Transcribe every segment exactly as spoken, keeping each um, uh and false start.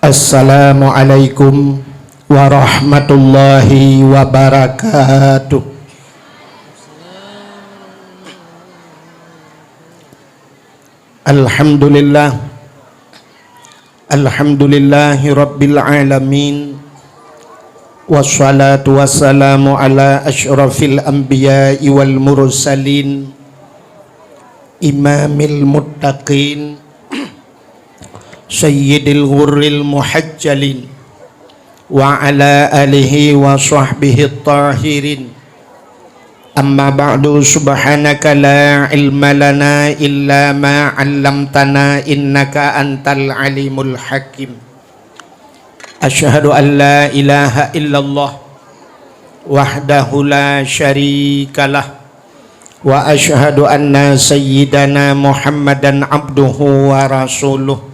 Assalamualaikum warahmatullahi wabarakatuh. Alhamdulillah. Alhamdulillahi rabbil alamin. Wassalatu wassalamu ala asyrafil anbiya'i wal mursalin, imamil muttaqin, sayyidil ghurril muhajjalin, wa ala alihi wa sahbihi tahirin. Amma ba'du, subhanaka la ilma lana illa ma 'allamtana, innaka antal alimul hakim. Asyhadu an la ilaha illallah wahdahu la syarikalah, wa asyhadu anna sayyidana Muhammadan abduhu wa rasuluh.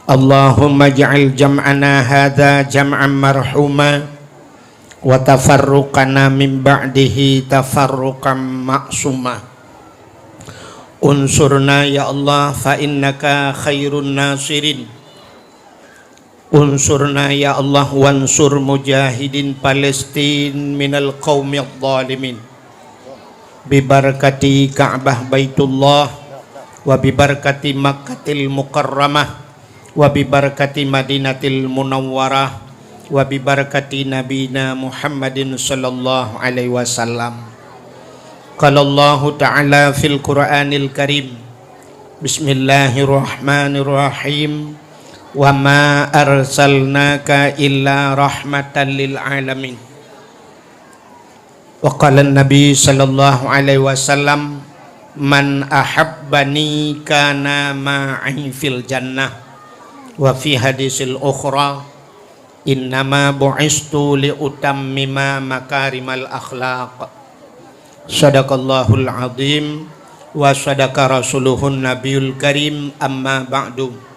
Allahumma ja'al jam'ana hadza jam'an marhuma, wa tafarruqana min ba'dihi tafarruqan ma'suma. Unsurna ya Allah, fa innaka khairun nasirin. Unsurna ya Allah, wansur mujahidin Palestin minal qaumidh dhalimin. Bibarakati Ka'bah Baitullah, wa bibarakati Makkatil Mukarramah, wa bibarakati Madinatil Munawwarah, wa bibarakati Nabina Muhammadin sallallahu alaihi wasallam. Qala Allahu ta'ala fil Qur'anil Karim, Bismillahirrahmanirrahim. Wa ma arsalnaka illa rahmatan lil alamin. Wa qala Nabi sallallahu alaihi wasallam, "Man ahabbani kana ma'i fil jannah." Wa fi hadisil ukhra, "Innama bu'istu li utammima makarimal akhlaq." Sadaqallahul azim wa sadaqa rasuluhun nabiyul karim, amma ba'du.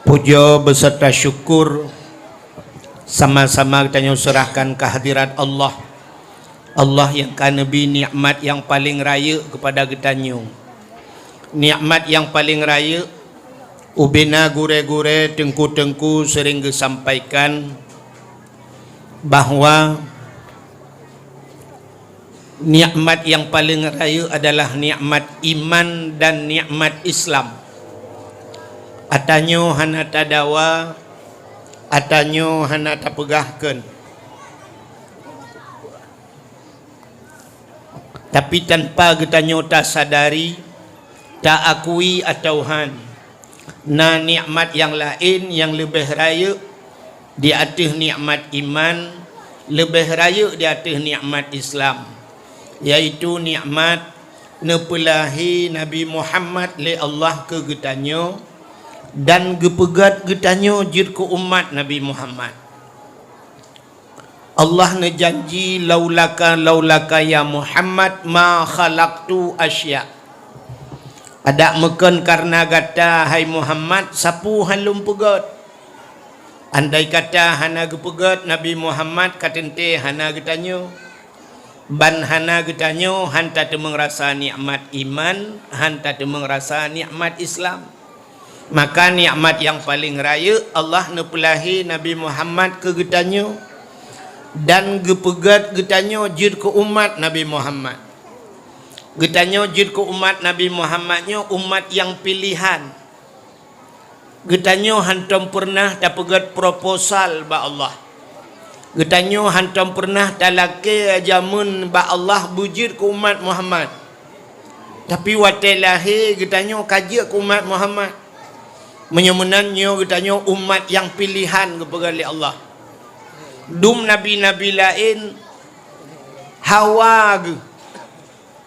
Puja beserta syukur sama-sama geutanyoe serahkan kehadirat Allah. Allah nyang ka neubri nikmat nyang paleng rayeuk keupada geutanyoe. Nikmat nyang paleng rayeuk, ubena gurée-gurée, teungku-teungku sering geusampaikan bahwa nikmat nyang paleng rayeuk adalah nikmat iman dan nikmat Islam. Ata nyoe hana tadawa, ata nyoe hana tapeugah kheun. Tapi tanpa geutanyoe tasadari, taakui atawa han, na nikmat nyang laén nyang leubeh rayeuk di ateueh nikmat iman, leubeh rayeuk di ateueh nikmat Islam, yaitu nikmat neupeulahé Nabi Muhammad lé Allah keu geutanyoe dan geupeugét geutanyoe jeuet keu umat Nabi Muhammad. Allah neujanji, "Laulaka, laulaka ya Muhammad, ma khalaqtu asya." Adak meukheun kareuna gata, hai Muhammad, sapeue han lôn peugét. Andai kata hana geupeugét Nabi Muhammad, ka teuntée hana geutanyoe. Ban hana geutanyoe han tateumeung rasa nikmat iman, han tateumeung rasa nikmat Islam. Maka nikmat nyang paleng rayeuk Allah neupeulahé Nabi Muhammad keu geutanyoe dan geupeugét geutanyoe jeuet keu umat Nabi Muhammad. Geutanyoe jeuet keu umat Nabi Muhammad nyoe umat nyang pilehan. Geutanyoe hantom peureunah tapeugét proposal bak Allah. Geutanyoe hantom peureunah talakée jameun bak Allah beujeuet keu umat Muhammad. Tapi watée lahé geutanyoe ka jeuet keu umat Muhammad. Meunyoe meunan nyoe geutanyoe umat nyang pilehan geupeugah lé Allah. Dum nabi-nabi laén hawa geuh,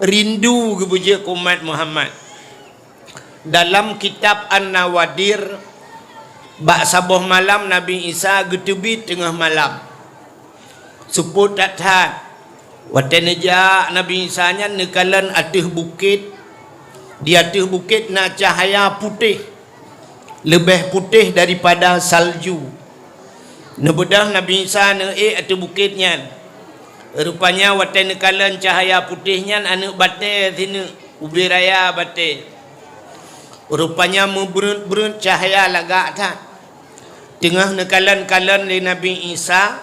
rindu geuh beujeuet keu umat Muhammad. Dalam kitab An-Nawadir, bak saboh malam Nabi Isa geuteubiet teungoh malam. Seupôt that-that, watée neujak Nabi Isa nyan neukalon ateueh bukét, di ateueh bukét na cahya putéh, leubeh putéh daripada salju. Neubeudôh Nabi Isa neuék ateueh bukét nyan. Rupanya watée neukalon cahya putéh nyan aneuëk batée sineuk, ubé raya batée. Rupanya meubreuet-breuet cahya lagak that. Teungoh neukalon-kalon lé Nabi Isa,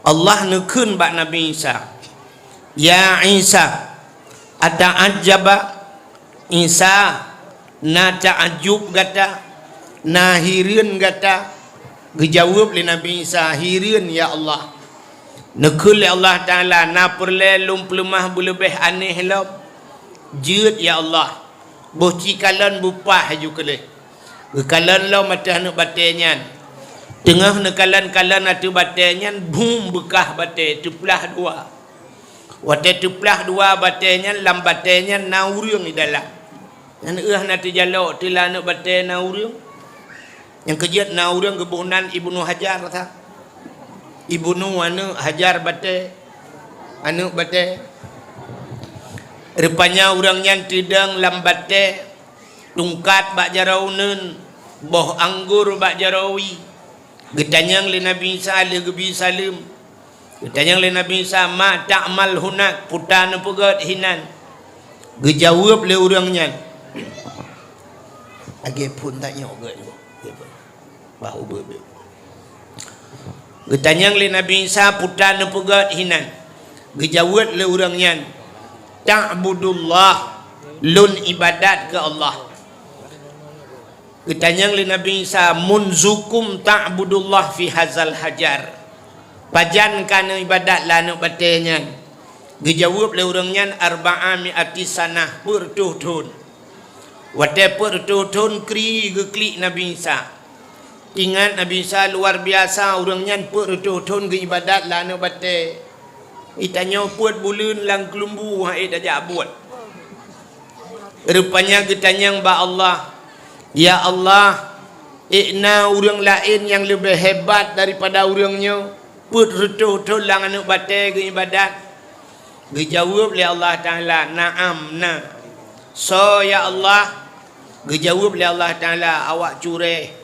Allah neukheun bak Nabi Isa, "Ya Isa, ata'ajjaba?" Isa, na ta'ajub gata, na hireuen gata? Geujaweueb lé Nabi Isa, "Hireuen, ya Allah." Neukheun lé Allah Taala, "Na peureulée lôn peuleumah beuleubeh aneh lom?" "Jeuet, ya Allah." "Boh ci kalon beupah laju keu lheueh." Geukalon lom ateueh aneuëk batée nyan. Teungoh neukalon-kalon ateueh batée nyan, bum, beukah batée, teuplah dua. Watée teuplah dua batée nyan, lam batée nyan na ureuëng di dalam. Nyan 'oh na teujalok teuh lam aneuëk batée na ureuëng. Nyang keujeuet na ureuëng geuboh nan Ibnu Hajar sa. Ibnu aneuëk Hajar batée, aneuëk batée. Rupanya ureuëng nyan teudong lam batée, tungkat bak jaroe uneuen, boh anggor bak jaroe wie. Geutanyong lé Nabi Isa lheueh geubi saleuem. Geutanyong lé Nabi Isa, "Ma ta'mal hunak, peue ta neupeugét hinan?" Geujaweueb lé ureuëng nyan, "Lagée phon tanyoe gét." Bah ubeuet. Geutanyong lé Nabi Isa, "Peue ta neupeugét hinan?" Geujaweueb lé ureuëng nyan, "Ta'budullah, lôn iébadat keu Allah." Geutanyong lé Nabi Isa, "Munzukum ta'budullah fi hazal hajar?" Pajan ka neuiébadat lam aneuëk batée nyan? Geujaweueb lé ureuëng nyan, "Arba'a mi'ati sanah, peuet reutôh thon." Watée peuet reutôh thon, kri geuklik Nabi Isa. Ingat Nabi Isa luar biasa, ureuëng nyan peuet reutôh thon geuiébadat lam aneuëk batée. Geutanyoe peuet buleuen lam keulumbu han ék tajak buet. Rupanya geutanyong bak Allah, "Ya Allah, ék na ureuëng laén nyang leubeh hebat daripada ureuëng nyoe, peuet reutôh thon lam aneuëk batée geuiébadat?" Geujaweueb lé Allah Taala, "Na'am, na." "Soe, ya Allah?" Geujaweueb lé Allah Taala, "Awak curée."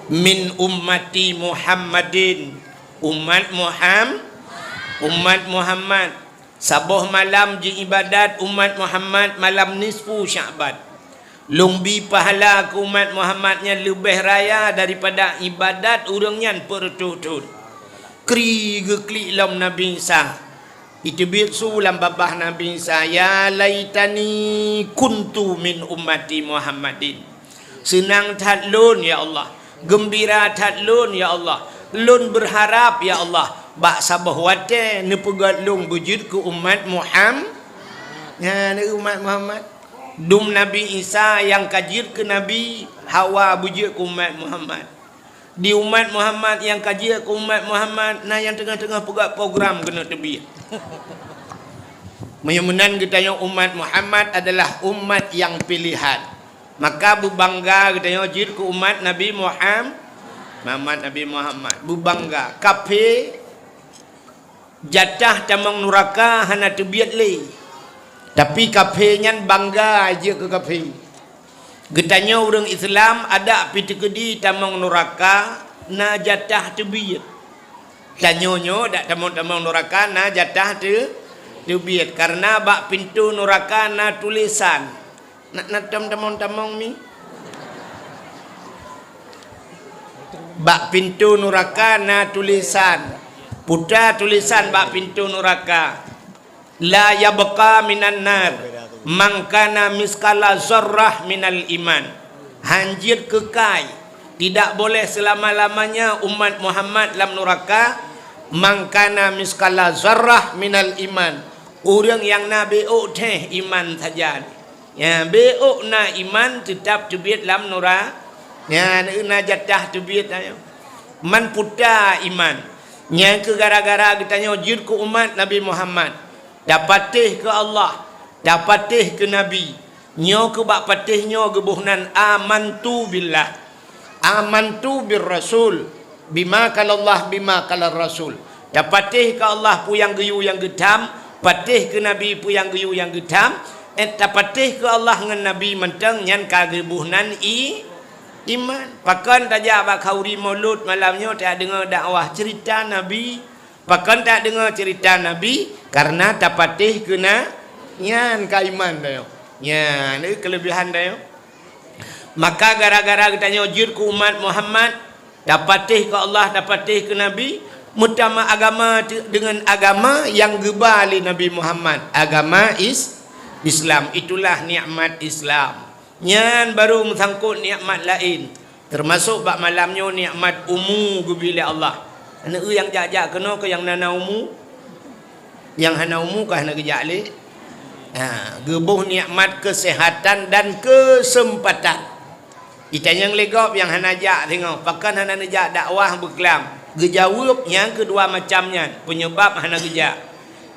"Min ummati Muhammadin, umat Muham-, umat Muhammad. Saboh malam jiiébadat umat Muhammad malam nisfu Sya'ban. Lôn bi pahala keu umat Muhammad nyan leubeh raya daripada iébadat ureuëng nyan peuet reutôh thon." Kri geuklik lom Nabi Isa. Iteubiet su lam babah Nabi Isa, "Ya laitani kuntu min ummati Muhammadin." Seunang that lôn, ya Allah. Geumbira that lôn, ya Allah. Lôn beurharab, ya Allah, bak saboh watée neupeugét lôn beujeuet keu umat Muham-, nyan umat Muhammad. Dum Nabi Isa nyang ka jeuet keu nabi, hawa beujeuet keu umat Muhammad. Di umat Muhammad nyang ka jeuet keu umat Muhammad, na nyang teungoh-teungoh peugah program keuneuk teubiet. Meunyoe meunan geutanyoe umat Muhammad adalah umat nyang piléhan. Maka beubangga geutanyoe jeuet keu umat Nabi Muham-, Muhammad, Nabi Muhammad. Beubangga. Kafé jatah tamong nuraka hana teubiet lé. Tapi kafé nyan bangga jeuet keu kafé. Geutanyoe ureuëng Islam adak pi teukeudi tamong nuraka na jatah teubiet. Tanyoe nyoe dak tamong-tamong nuraka na jatah teu-, teubiet. Karena bak pintoe nuraka na tulésan. Na, na tom tamong-tamong mi? Bak pintoe nuraka na tulésan. Peue tulésan bak pintoe nuraka? "La yabqa minan nar man kana miskala zarrah minal iman." Han jeuet keukai, tidak boleh selama-lamanya umat Muhammad lam nuraka, "man kana miskala zarrah minal iman." Ureuëng nyang na béok théh iman sajan. Nyan, béok na iman teutab teubiet lam nura-, nyan na jatah teubiet nyan. Man peue iman. Nyan keuh gara-gara geutanyoe jeuet keu umat Nabi Muhammad. Tapatéh keu Allah, tapatéh keu Nabi. Nyoe keuh bak patéh nyoe geuboh nan amantu billah. Amantu bir rasul, bima qalallah, bima qalar rasul. Tapatéh keu Allah peue nyang geuyue nyang geutham, patéh keu Nabi peue nyang geuyue nyang geutham, eh, tapatéh keu Allah ngon Nabi mantong nyan ka geuboh nan i-, iman. Pakon tajak bak khanduri Maulud malam nyoe tadeungoe dakwah cerita Nabi, pakon tadeungoe cerita Nabi, karena tapatéh keu na-, nyan ka iman tanyoe. Nyan, eh, keulebihan tanyoe. Maka gara-gara geutanyoe jeuet keu umat Muhammad, tapatéh keu Allah, tapatéh keu Nabi, meutamah agama te-, deungon agama nyang geuba lé Nabi Muhammad, agama Is-, Islam. Itulah nikmat Islam. Nyan baru meusangkot nikmat laén, teumasok bak malam nyoe nikmat umu geubri lé Allah. Aneuk nyang jak-jak keunoe keu nyang na-na umu, nyang hana umu ka hana geujak lé. Ha, geuboh nikmat keuseuhatan dan keuseumpatan. Itanyong lé gob nyang hana jak singoh, pakon hana neujak dakwah beuklam? Geujaweueb nyang keudua macam nyan, peunyeubab hana geujak.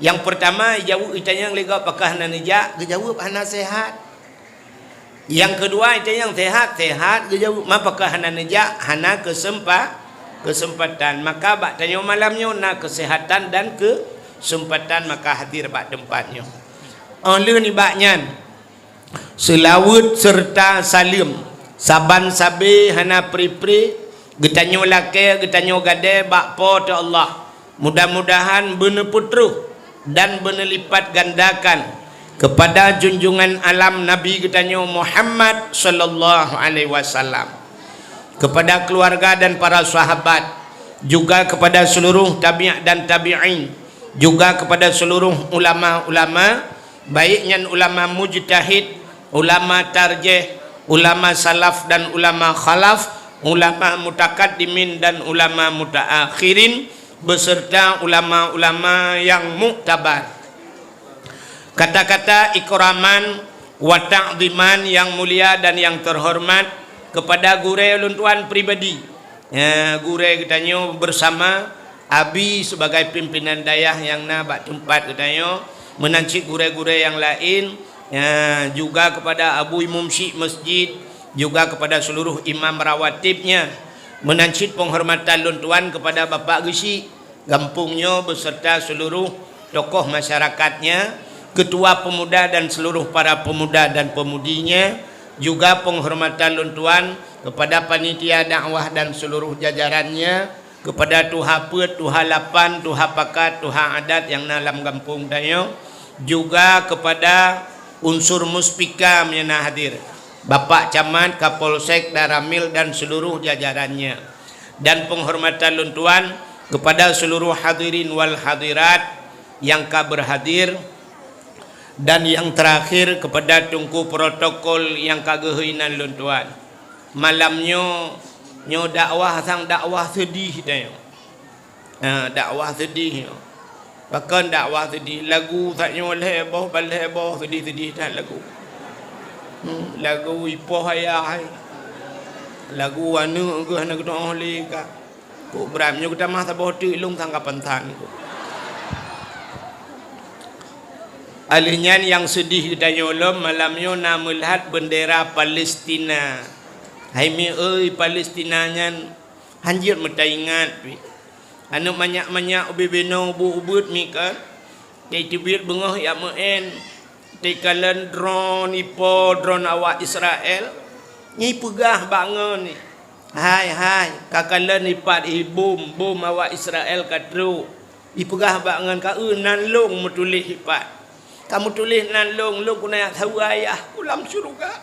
Nyang peurtama, ijaweueb, itanyong lé gob pakon hana neujak, geujaweueb hana seuhat. Nyang keudua, itanyong seuhat, seuhat, geujaweueb, ma pakon hana neujak, hana keuseumpa-, keuseumatan. Maka bak tanyoe malam nyoe na keuseuhatan dan keuseumpatan, maka hadir bak teumpat nyoe. Óh lheueh nibak nyan, seulaweuet seureuta saleuem saban sabe hana pri-pri geutanyoe lakée, geutanyoe gadée bak Po teu Allah. Mudah-mudahan beuneupeutroh dan beuneulipatgandakan keupada junjungan alam Nabi geutanyoe Muhammad sallallahu alaihi wasallam, keupada keuluwarga dan para sahabat, juga keupada seuluruh tabi' dan tabi'in, juga keupada seuluruh ulama-ulama, baik nyan ulama mujtahid, ulama tarjih, ulama salaf dan ulama khalaf, ulama mutakaddimin dan ulama mutaakhirin, beserta ulama-ulama nyang muktabar. Kata-kata ikraman wa ta'ziman nyang mulia dan nyang teuhoreumat keupada gurée lôn tuan pribadi. Ya, gurée geutanyoe beusama Abi sibagai pimpinan dayah nyang na bak teumpat geutanyoe, meunan cit gurée-gurée nyang laén, ya, juga keupada Abu Imum Syik Masjid, juga keupada seuluruh imam rawatibnya, meunan cit peunghormatan lôn tuan keupada Bapak Geuchik gampông nyoe beserta seuluruh tokoh masyarakatnya, ketua pemuda dan seuluruh para pemuda dan pemudinya, juga peunghormatan lôn tuan keupada panitia dakwah dan seuluruh jajarannya, keupada tuha peuet, tuha lapan, tuha pakat, tuha adat nyang na lam gampông tanyoe, juga keupada unsur muspika nyang na hadir, Bapak Camat, Kapolsek, Danramil dan seuluruh jajarannya. Dan peunghormatan lôn tuan keupada seuluruh hadirin wal hadirat nyang ka beurhadir, dan nyang teurakhir keupada teungku protokol nyang ka geuhôi nan lôn tuan. Malam nyoe, nyoe dakwah sang dakwah seudih tanyoe. Ha, dakwah seudih nyoe. Pakon dakwah seudih? Lagu sak nyoe lhée boh, ban lhée boh, seudih-seudih that lagu. Hmm, lagu ipoh ayah hai. Lagu aneuk geuh hana geutu'oh lé ka. Kok brat nyoe geutamah saboh teuk lôn sang kapan tan kok. Alheuh nyan nyang seudih geutanyoe lom malam nyoe na meulihat beundera Palestina. Hai mi oi, Palestina nyan hanjeuet meutaingat pih. Aneuk manyak-manyak ubé binoe ubeuet-ubeuet mi kan. Teubiet beungoh jak meu'en. Teukalon droe ipo droe awak Israel, nyan ipeugah bak ngon, "Hai, hai, kakalon ipat i bom, bom awak Israel ka trok." Ipeugah bak ngon, "Ka eu nan lôn meutuléh ipat. Ka meutuléh nan lôn, lôn keuneuk jak saweue ayah ku lam syeuruga."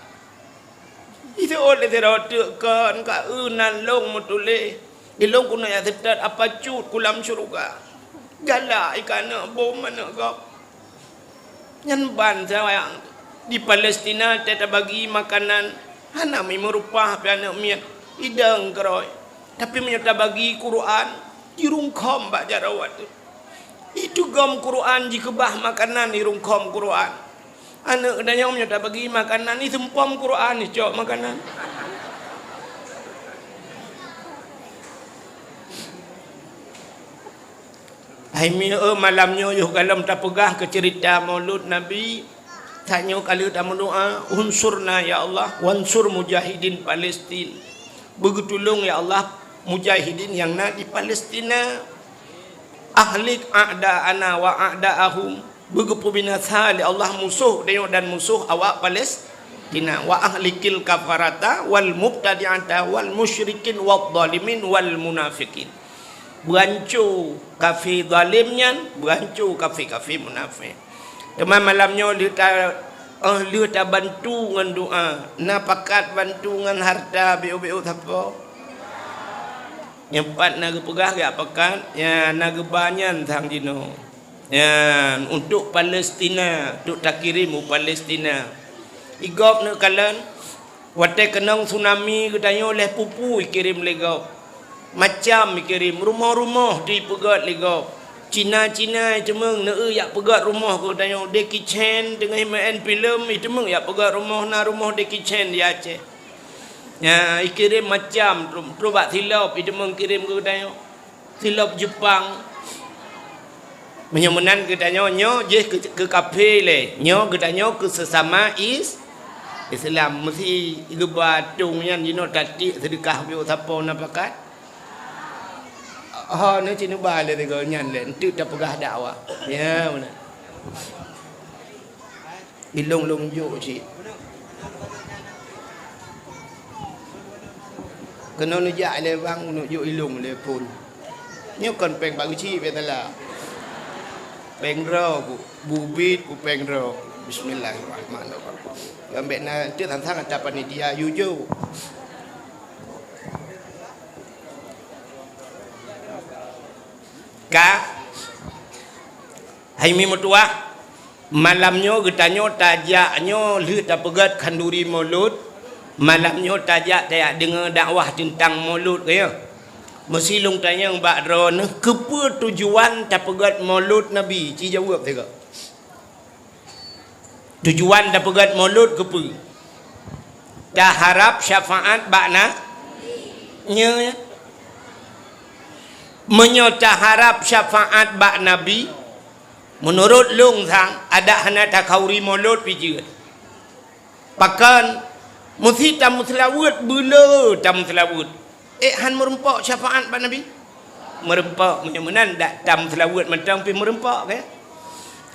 Iseuôt lé sidroe teuk kon, "Ka eu nan lôn meutuléh, di lôn keuneuk jak seutôt apa cut ku lam syeuruga." Galak i keuneuk bom aneuk gob. Nyan ban sayang, di Palestina teutabagi makanan hana mi meurupah pih aneuk miet idong keurôi. Tapi meunyoe tabagi Quran, jirungkhom bak jaroe watée. Iteugom Quran jikeubah makanan irungkhom Quran. Aneuk geutanyoe meunyoe tabagi makanan, iseumpom Quran icok makanan. Hai mi eu malam nyoe yoh galom tapeugah keu ceurita Maulud Nabi. Tanyoe ka lheueh tameudoa, "Unsurna ya Allah, wansur mujahidin Palestin." Beugeutulông ya Allah mujahidin nyang na di Palestina. "Ahlik a'da'ana wa a'da'ahum." Beugeupubinasa lé Allah musoh tanyoe dan musoh awak Palestina. "Wa ahlikil kafarata wal mubtadi'ata wal musyrikin wad dhalimin wal munafiqin." Beuhanco kafé zalim nyan, beuhanco kafé-kafé munafék. Teuma malam nyoe lheueh ta-, Oh lheueh tabantu ngon doa, na pakat bantu ngon harta beu-beu sapo? Nyang pat na geupeugah jak pakat, ya na geuba nyan sang jinoe. Nyan, untuk Palestina, untuk takirém u Palestina. Igop neukalon, watée keunong tsunami geutanyoe lheueh peue-peue ikirém lé gob. Macam ikirém, rumoh-rumoh teuh ipeugét lé gob. Cina-Cina iteumeung neu jak peugét rumoh keu geutanyoe. Jackie Chan teungoh meu'en filem, iteumeung jak peugét rumoh, na rumoh Jackie Chan di Aceh. Nyan, ikirém macam, trok bak silop, iteumeung kirém keu geutanyoe. Silop Jepang. Meunyoe meunan geutanyoe, nyoe jih keu, keu kafé lé. Nyoe geutanyoe keu seusama is-, Islam. Meusi geuba tông nyan jinoe tatiek seudeukah beu sapo na pakat. Ho, nyoe cit neuba lé sigoe nyan lé, enteuk tapeugah dakwah. Ya, meunan. Ilong lôn jok cit. Keunoe neujak lé bang, neujok ilong lé phon. Nyoe kon péng bak geuchik bèk salah. Péng droe ku, bubit ku péng droe. Bismillahirrahmanirrahim. Ambek na teu sang-sang ata panitia yue jok. Ka Hai mi meutuwah, malam nyoe geutanyoe tajak nyoe lheueh tapeugét khanduri Maulud, malam nyoe tajak tajak deungoe dakwah teuntang Maulud keuh. Meusi lôn tanyong bak droeneuh, keupeue tujuan tapeugét Maulud Nabi? Ci jaweueb sigoe. Tujuan tapeugét Maulud keupeue? Taharab syafaat bak na-, nyoe. Meunyoe taharab syafaat bak Nabi, meunurot lôn sang, adak hana takhanduri Maulud pih jeuet. Pakon? Meusi tameuseulaweuet, beuleu tameuseulaweuet. Ék han meurumpok syafaat bak Nabi? Meurumpok, meunyoe meunan dak tameuseulaweuet mantong pih meurumpok, kan?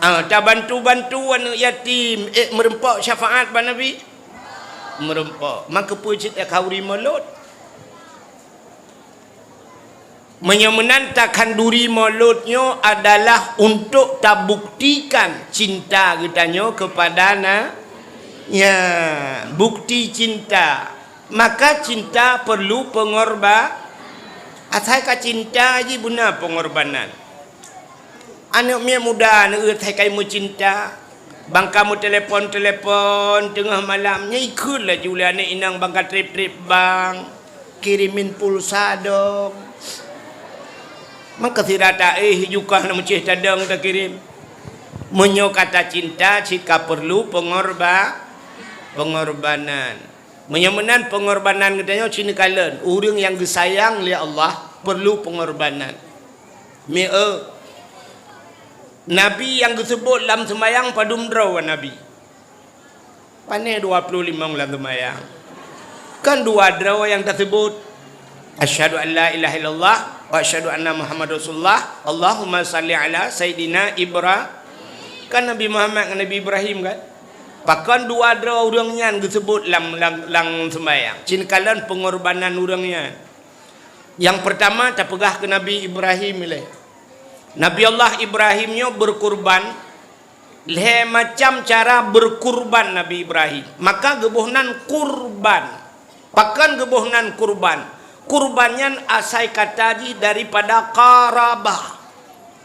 Ah, tabantu-bantu aneuk yatim, ék meurumpok syafaat bak Nabi? Meurumpok. Maka peue cit takhanduri Maulud? Meunyoe meunan takhanduri Maulud nyoe adalah untuk tabuktikan cinta geutanyoe keupada na-, ya, bukti cinta. Maka cinta perlu pengorba-, asai ka cinta jih beuna pengorbanan. Aneuk miet muda neueu asai ka meucinta, bang ka meutelepon-telepon teungoh malam, nyan ikheun laju lé aneuk inong bang ka trép-trép bang, kirimin pulsa dong. Maka sira taéh jukah na meucéh tadong takirém. Meunyoe ka tacinta cit ka perlu pengorba-, pengorbanan. Meunyoe meunan pengorbanan geutanyoe ci neukalon, ureuëng nyang geusayang lé Allah perlu pengorbanan. Mieu, Nabi nyang geuseubot lam seumayang padum droe Nabi? Pané dua ploh limong lam seumayang? Kan dua droe nyang taseubot, "Asyhadu an la ilaha illallah wa asyhadu anna Muhammadar Rasulullah. Allahumma shalli ala Sayyidina Ibra-," kan Nabi Muhammad ngon Nabi Ibrahim kan? Pakon dua droe ureuëng nyan geuseubot lam, lam, lam seumayang? Ci neukalon pengorbanan ureuëng nyan. Nyang peurtama tapeugah keu Nabi Ibrahim ilée. Nabi Allah Ibrahim nyoe beurkurban, lhée macam cara beurkurban Nabi Ibrahim. Maka geuboh nan kurban. Pakon geuboh nan kurban? Kurban nyan asai kata jih daripada qarabah.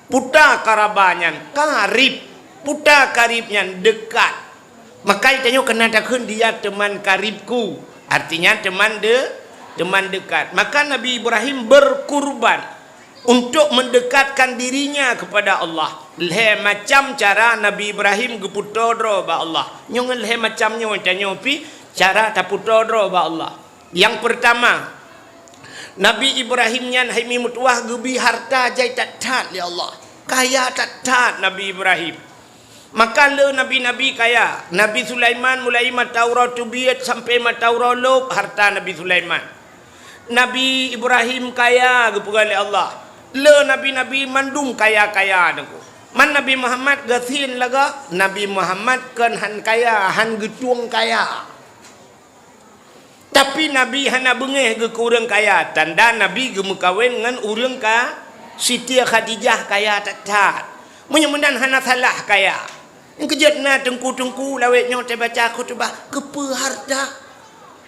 Peue ta qarabah nyan? Karib. Peue ta karib nyan? Deukat. Maka tanyoe keunan takheun, "Dia teman karibku." Artinya teman de-, teman dekat. Maka Nabi Ibrahim berkurban untuk mendekatkan dirinya kepada Allah. Lhée macam cara Nabi Ibrahim geupeutoe droe bak Allah. Nyoe ngon lhée macam nyoe tanyoe pih cara tapeutoe droe bak Allah. Nyang peurtama, Nabi Ibrahim nyan hai mi meutuwah geubi harta jai that-that lé Allah. Kaya that-that Nabi Ibrahim. Maka le nabi-nabi kaya. Nabi Sulaiman mulai mata uroe teubiet sampai mata uroe lôb harta Nabi Sulaiman. Nabi Ibrahim kaya geupeugah lé Allah. Le nabi-nabi mandum kaya-kaya teungku. Man Nabi Muhammad gasien lagak, Nabi Muhammad kon han kaya, han geutueng kaya. Tapi Nabi hana beungéh geuh keu ureuëng kaya, tanda Nabi geumeukawen ngon ureuëng ka-, Siti Khadijah kaya that-that. Meunyoe meunan hana salah kaya. Keujeuet na teungku-teungku lawét nyoe teubaca khutubah, keupeue harta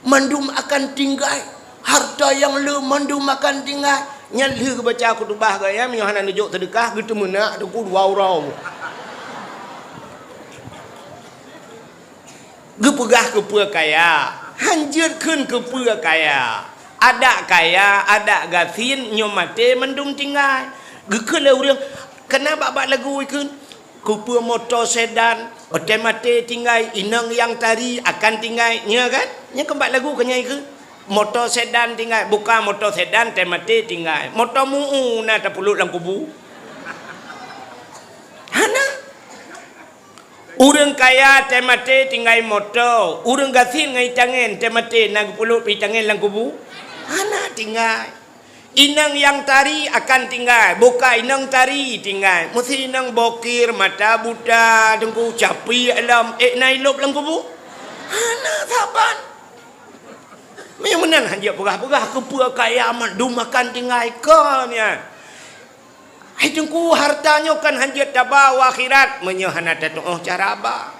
mandum akan tinggai, harta nyang le mandum akan tinggai. Nyan lheueh geubaca khutubah gaya, meunyoe hana neujok seudeukah, geuteumeunak teungku dua uroe. Geupeugah keupeue kaya, hanjeuet kheun keupeue kaya. Adak kaya, adak gasien, nyoe maté mandum tinggai. Geukheun lé ureuëng, kana bak-bak lagu ikheun, keupeue moto sedan, watée maté tinggai, inong nyang tari akan tinggai, nyoe kan? Nyoe kan bak lagu keu nyan ikheun. Moto sedan tinggai, buka moto sedan, watée maté tinggai. Moto mu'u na tapulot lam kubu. Hana. Ureuëng kaya watée maté tinggai moto, ureuëng gasien ngon itangen watée maté na geupulot itangen lam kubu? Hana tinggai. Inong nyang tari akan tinggai, buka inong tari tinggai. Meusi inong bokir, mata buta, teungku capi alam, ék na ilop lam kubu? Hana saban. Meunyoe meunan hanjeuet peugah-peugah keupeue kaya mandum akan tinggai kon nyan. Hai teungku, harta nyoe kan hanjeuet taba u akhirat meunyoe hana tatuoh cara ba.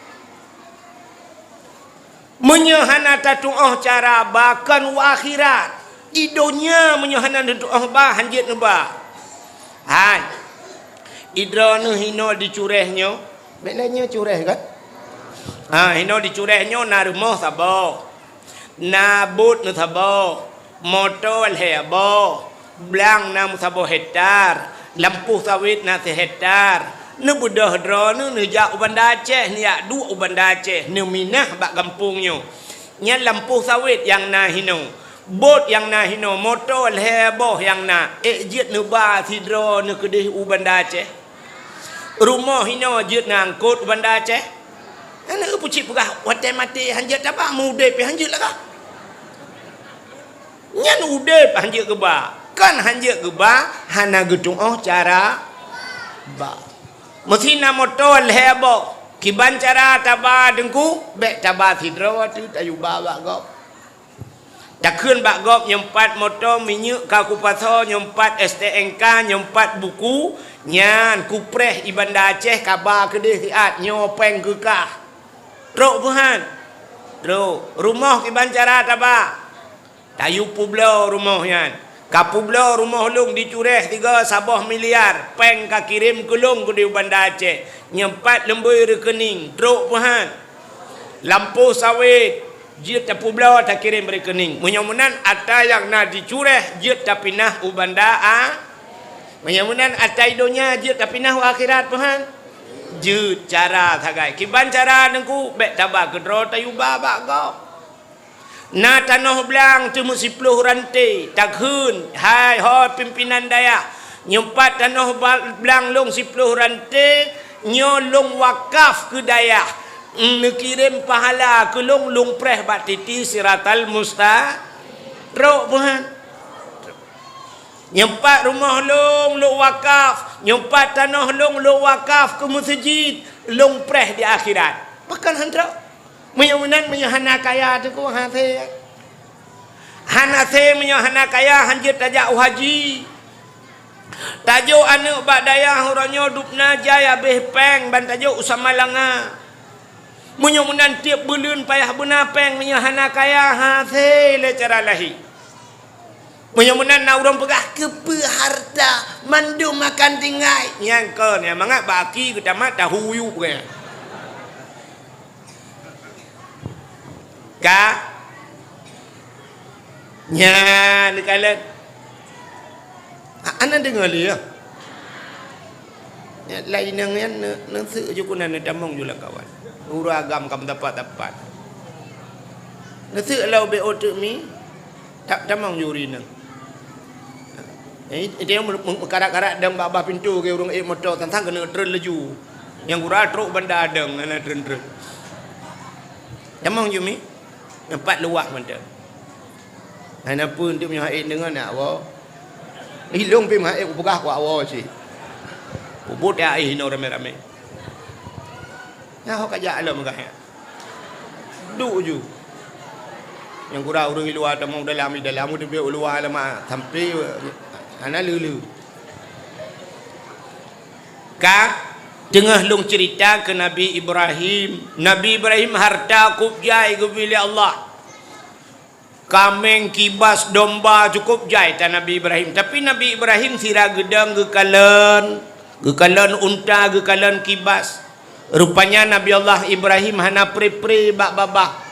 Meunyoe hana tatuoh cara ba kon u akhirat, i donya meunyoe hana tatuoh ba hanjeuet neuba. Hai. Idroeneuh hinoe di Cureh nyoe, bék lé nyoe Cureh kan? Ha, hinoe di Cureh nyoe na rumoh saboh. Na bot meusaboh, moto lhée boh, blang na meusaboh hektar, lampôh sawét na sihektar. Neubeudôh droeneuh neujak u Banda Aceh, neujak duek u Banda Aceh, neuminah bak gampông nyoe. Nyan lampôh sawét nyang na hinoe, bot nyang na hinoe, moto lhée boh nyang na, ék jeuet neuba sidroeneuh keudeh u Banda Aceh. Rumoh hinoe jeuet neuangkot u Banda Aceh. Hana peue cit peugah, watée maté hanjeuet taba, meu udeb pih hanjeuet lagak. Nyan udeb hanjeuet geuba, kon hanjeuet geuba hana geutuoh cara ba. Meusi na moto lhée boh, kiban cara taba teungku, bék taba sidroe teuh tayue ba bak gob. Takheun bak gob nyoe pat moto, minyeuk ka kupasoe, nyoe pat S T N K, nyoe pat buku, nyan kupreh i Banda Aceh kaba keudeh siat, nyoe péng keukah. Trok peuhan. Trok. Rumoh kiban cara taba. Tayue peubloe rumoh nyan. Ka peubloe rumoh lôn di Cureh tiga saboh miliar, péng ka kirém keu lôn keudeh u Banda Aceh. Nyoe pat leumbôi rekening. Trok peuhan. Lampôh sawét. Jeuet tapeubloe takirém rekening. Meunyoe meunan atra nyang na di Cureh jeuet tapinah u Banda A. Meunyoe meunan atra i donya jeuet tapinah u akhirat peuhan. Jeuet cara sagai. Kiban cara teungku, bék taba keudroe tayue ba bak gob. Na tanoh blang teuh meusiploh ranté, takheun, hai ho pimpinan dayah, nyoe pat tanoh ba-, blang lôn siploh ranté, nyoe lôn wakaf keu dayah. Neukirém pahala keu lôn, lôn preh bak titi Siratal Musta-, trok peuhan. Nyoe pat rumoh lôn, lôn wakaf. Nyoe pat tanoh lôn, lôn wakaf keu meuseujid, lôn preh di akhirat. Pakon han trok? Meunyoe meunan, meunyoe hana kaya teungku, hasé. Hana hasé meunyoe hana kaya, hanjeuet tajak u haji. Tajok aneuëk bak dayah uroe nyoe dubna jai habéh péng ban tajok u Samalanga. Meunyoe meunan tieb buleuen payah beuna péng meunyoe hana kaya, hasé lé cara lahé. Meunyoe meunan na ureuëng peugah, "Keupeue harta mandum akan tinggai?" Nyang kon, nyang mangat bak aki geutamat tahu yub keu nyan. Ka? Nyan, neukalon. A-, hana deungoe lé, ya? Nyan, laén inong nyan, ne-, neuseuek ju keunan, neutamong ju lam kawan. Ureuëng agam ka meusapat-sapat. Neuseuek lau B O teuk mi, ta-, tamong ju ureuëng inong. Eh, itu yang meukarat-karat dong bak bah pintu ke ureuëng ék moto, tantang keuneuk treun laju. Nyang gura trok banda dong, hana treun-treun. Tamong ju mi, nampak luwah mantong. Hana peue untuk meunyoe hait deungon nak woe. Ilong pih meuhait kupeugah kuak woe cit. Peubuet ya aih inoe ramé-ramé. Nyan ho kajak lom gah nyan. Duek ju. Nyang gura ureuëng i luwa tamong dalam, i dalam, u teubiet u luwa lama sampai hana leu-leu. Ka Teungoh lôn ceurita keu Nabi Ibrahim. Nabi Ibrahim harta kôb jai geubri lé Allah. Kaméng, kibas, domba, cukôp jai that Nabi Ibrahim. Tapi Nabi Ibrahim sira geudong geukalon, geukalon unta, geukalon kibas. Rupanya Nabi Allah Ibrahim hana pre-pre bak babah.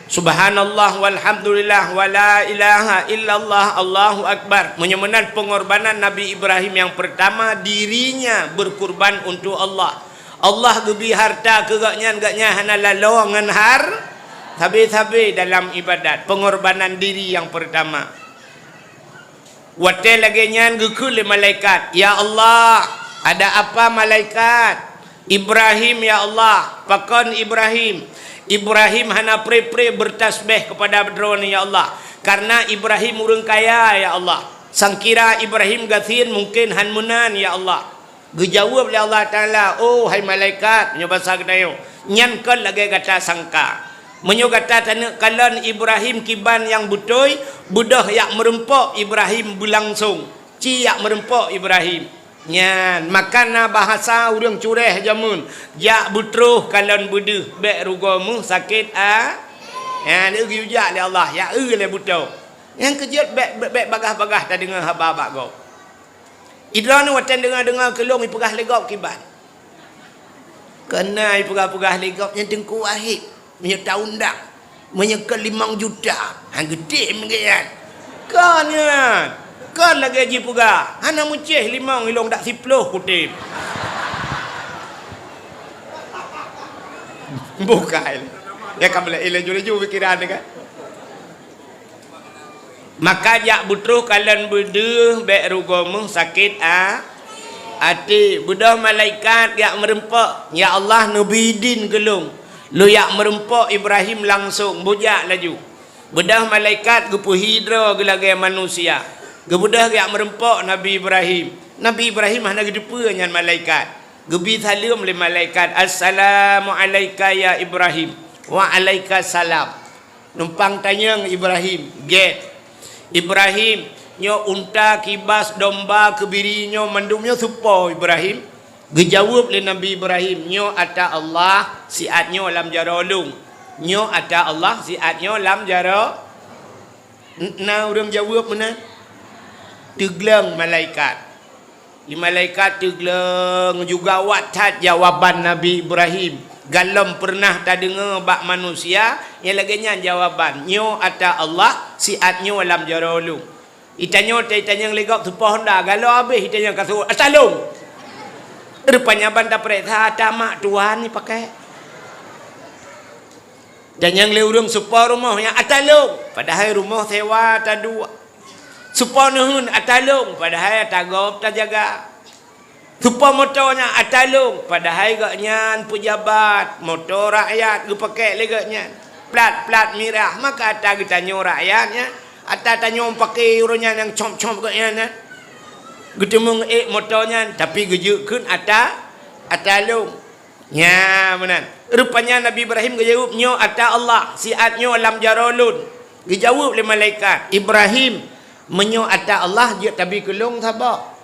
Subhanallah walhamdulillah wala ilaha illallah Allahu akbar. Meunyoe meunan pengorbanan Nabi Ibrahim yang pertama, dirinya berkurban untuk Allah. Allah geubri harta keu gobnyan, gobnyan hana lalo ngon har-, sabe-sabe dalam ibadat, pengorbanan diri yang pertama. Watée lagée nyan geukheun lé malaikat, "Ya Allah, ada apa malaikat?" "Ibrahim, ya Allah." "Pakon Ibrahim?" "Ibrahim hana pre-pre bertasbeh kepada Droeneuh, ya Allah, karena Ibrahim ureuëng kaya, ya Allah. Sangkira Ibrahim gasien mungken hán meunan, ya Allah." Geujaweueb lé Allah Taala, "Oh, hai malaikat," meunyoe basa geutanyoe, "nyan kon lagée gata sangka. Meunyoe gata taneuk kalon Ibrahim kiban nyang beutôi, beudôh jak meurumpok Ibrahim beulangsong. Ci jak meurumpok Ibrahim." Nyan, maka na bahasa ureuëng cureh jameun, "Jak beutroh kalon beudeuh, bék rugoe meuh sakét a-," nyan, geuyue jak lé Allah, jak eu lé beutoe. Nyang keujeuet bék, bék, bék bagaih-bagaih tadeungoe haba bak gob. Idroeneuh watée deungoe-deungoe keu lôn ipeugah lé gob kiban. Keunan ipeugah-peugah lé gob nyan Teungku Wahid, meunyoe taundang, meunyoe keu limong juta, han geutem geuyan. Kon nyan, kon lagée jipeugah, hana meucéh limong ilong dak siploh kutem. Bukai. Ya ka meulai laju-laju pikiran kan. Maka jak beutroh kalon beudeuh bék rugoe meuh sakét a-, até. Beudôh malaikat jak meurumpok, "Ya Allah, neubi idin keu lôn, lôn jak meurumpok Ibrahim langsong, beujak laju." Beudôh malaikat geupeuhi droe geulagée manusia. Geubeudôh jak meurumpok Nabi Ibrahim. Nabi Ibrahim hana geuteupeue nyan malaikat. Geubi saleuem lé malaikat, "Assalamu alaika ya Ibrahim." "Wa alaika salam." Numpang tanyong Ibrahim, gét. "Ibrahim, nyoe unta, kibas, domba, keubiri nyoe mandum nyoe soe po Ibrahim?" Geujaweueb lé Nabi Ibrahim, "Nyoe ata Allah, siat nyoe lam jaroe lôn." "Nyoe ata Allah, siat nyoe lam jaroe." N-, na ureuëng jaweueb meunan? Teugleng malaikat. Di malaikat teugleng juga awak that jawaban Nabi Ibrahim. Galom peureunah tadeungoe bak manusia nyang lagée nyan jawaban, "Nyoe ata Allah, siat nyoe lam jaroe lôn." Itanyoe ta-, itanyong lé gob soe po honda, galo habéh itanyong ka seuôt, "Ata lôn!" Rupanya ban tapareksa ata mak tuan ni pakai. Tanyong lé ureuëng soe po rumoh nyang ata lôn, padahai rumoh sewa taduek. Soe po neuheun ata lôn, padahai ata gob tajaga. Soe po moto nyang ata lôn, padahai gobnyan peujabat, moto rakyat geupakée lé gobnyan. Plat-plat mirah, maka ata geutanyoe rakyat nyan, ata tanyoe pakée uroe nyan nyang com-com gobnyan nyan. Geuteumeung ék moto nyan, tapi geujeuet kheun ata, ata lôn. Nya meunan. Rupanya Nabi Ibrahim geujaweueb, "Nyoe ata Allah, siat nyoe lam jaroe lôn." Geujaweueb lé malaikat, "Ibrahim, meunyoe ata Allah, jeuet tabi keu lôn saboh."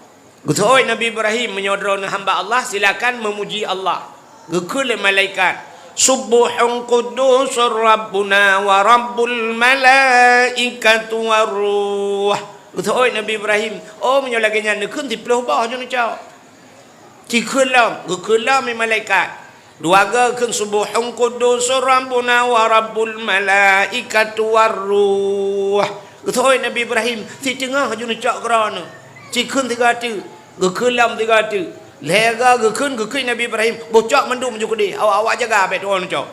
Geuseuôt Nabi Ibrahim, "Meunyoe droeneuh hamba Allah, silakan meumuji Allah." Geukheun lé malaikat, "Subbuhun quddusur Rabbuna wa Rabbul malaikatu war ruh." Geuseuôt Nabi Ibrahim, "Oh, meunyoe lagée nyan, neukheun siploh boh jeuet neucok." Cikheun lom, geukheun lom lé malaikat. Dua goe kheun, "Subbuhun quddusur Rabbuna wa Rabbul malaikatu war ruh." Geuseuôt Nabi Ibrahim, siteungoh jeuet neucok keudroe neuh. Cikheun sigoe teuk, geukheun lom sigoe teuk. Lhée goe geukheun, geukheun Nabi Ibrahim, "Boh cok mandum ju keudeh, awak-awak jaga bék tuwoe neucok."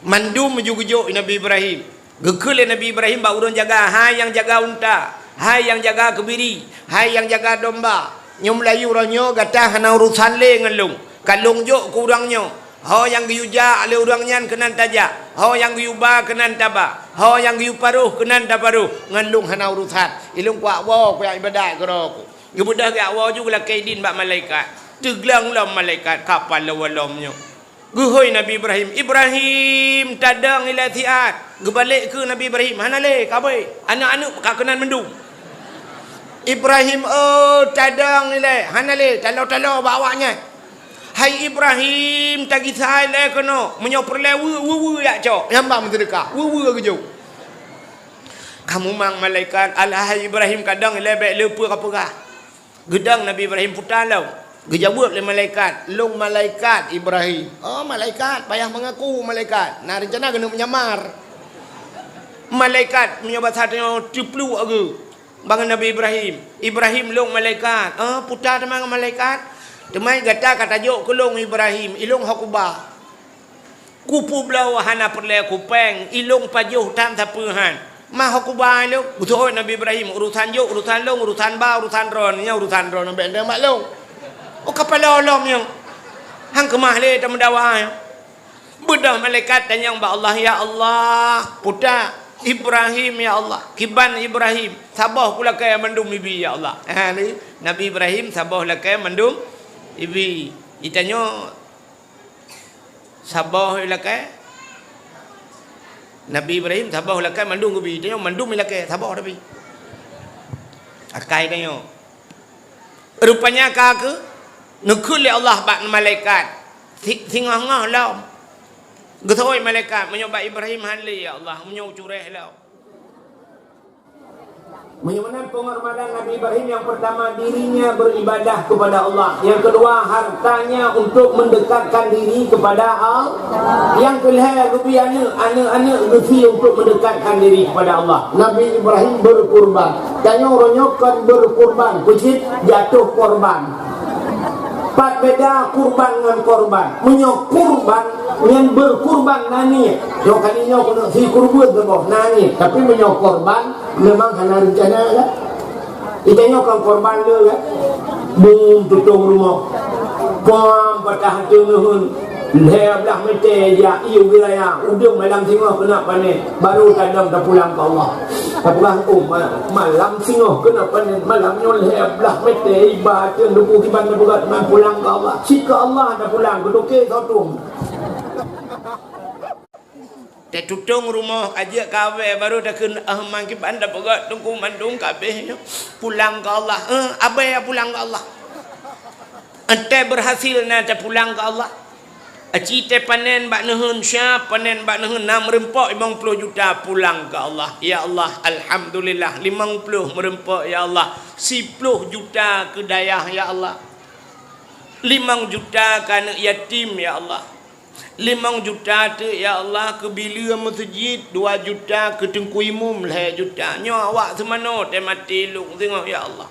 Mandum ju geujok Nabi Ibrahim. Geukheun lé Nabi Ibrahim bak ureuëng jaga, "Hai nyang jaga unta, hai nyang jaga keubiri, hai nyang jaga domba, nyoe meulayeue uroe nyoe gata hana urosan lé ngon lôn. Ka lôn jok keu ureuëng nyoe, ho nyang geuyue jak lé ureuëng nyan keunan tajak, ho nyang geuyue ba keunan taba, ho nyang geuyue paroh keunan taparoh, ngon lôn hana urosan. Ilôn kuat woe kuyak iébadat keudroe ku." Geubeudôh geujak woe ju geulakée idin bak malaikat. Teugleng lom malaikat, ka palom-lom nyoe. Geuhôi Nabi Ibrahim, "Ibrahim, tadong ilée siat." Geubalek keu Nabi Ibrahim, "Hana lé, ka abée. Aneuëk-aneuëk ka keunan mandum." Ibrahim, oh, tadong ilée, hana lé, talo-talo bak awaknyan. Hai Ibrahim, tagisa ilée keunoe, meunyoe peureulée weue, weue, weue jak cok, nyang ban meuseudeukah, weue, weue geujok. Ka mumang malaikat, alah hai Ibrahim, kadong ilée bék le peue kapeugah. Geudong Nabi Ibrahim, peue ta lom. Geujaweueb lé malaikat, "Lôn malaikat Ibrahim." Oh, malaikat, payah meungaku malaikat. Na reuncana keuneuk menyamar. Malaikat meunyoe basa tanyoe teupluek geuh. Bangon Nabi Ibrahim, "Ibrahim, lôn malaikat." "Oh, peue ta teuma malaikat?" "Teuma gata ka tajok keu lôn Ibrahim, ilôn ho kuba. Kupeubloe hana peureulée kupéng, ilôn pajoh tan sapeue han. Ma ho kuba ilôn." Geuseuôt Nabi Ibrahim, "Urosan jok, urosan lôn, urosan ba, urosan droeneuh, nyan urosan droeneuh, bék neudeungoe bak lôn." Oh, kapala lom nyoe. Han keumah lé tameudawa nyoe. Beudôh malaikat tanyong bak Allah, "Ya Allah, peue ta Ibrahim, ya Allah, kiban Ibrahim, saboh kulakée mandum ibi, ya Allah." Ha, ni, Nabi Ibrahim saboh lakée mandum ibi. Itanyoe saboh ilakée. Nabi Ibrahim saboh lakée mandum geubi, itanyoe mandum ilakée, saboh tapi. Akai tanyoe. Rupanya ka keu neukheun lé Allah bak malaikat, si-, singoh-ngoh lom. Geuseuôt malaikat, "Meunyoe bak Ibrahim han lé, ya Allah, meunyoe cureh lom." Meunyoe meunan pengorbanan Nabi Ibrahim, yang pertama dirinya beribadah kepada Allah, yang kedua hartanya untuk mendekatkan diri kepada Allah, yang kelhée geubi aneuëk, aneuëk-aneuëk geubi untuk mendekatkan diri kepada Allah. Nabi Ibrahim berkurban. Tanyoe uroe nyoe kon berkurban, peue cit jatuh korban. Pat beda kurban ngon korban. Meunyoe kurban ngon berkurban na niet. Nyoe kali nyoe keuneuk si kurban saboh na niet. Tapi meunyoe korban memang hana rencana lah. Itanyoe kon korban le kan. Bum tutong rumoh. Pom patah ateueh neuheun. Lhée blaih meuté jak ié wilayah, udeueng malam singoh keuneuk panen, baru tadong tapulang keu Allah. Tapulang, oh, ma-, malam singoh keuneuk panen, malam nyoe lhée blaih meuté iba ateueh lubu kiban tapeugah teuma pulang keu Allah. Cit keu Allah tapulang, keu toke soe tueng. Tatutong rumoh, ka jeuet kawée, baru takheun, "Ah, ma kiban tapeugah teungku mandum ka abéh nyoe. Pulang keu Allah." Eh, abée pulang keu Allah. Enté berhasil na tapulang keu Allah. Aci tée panen bak neuheun, siap panen bak neuheun, na meureumpok limong ploh juta pulang keu Allah. Ya Allah, alhamdulillah, limong ploh meureumpok, ya Allah. Siploh juta keu dayah, ya Allah. Limong juta keu aneuëk yatim, ya Allah. Limong juta teuk, ya Allah, keu bileue meuseujid, dua juta keu teungku imum, lhée juta. Nyoe awak seumanoe tée maté lôn singoh, ya Allah.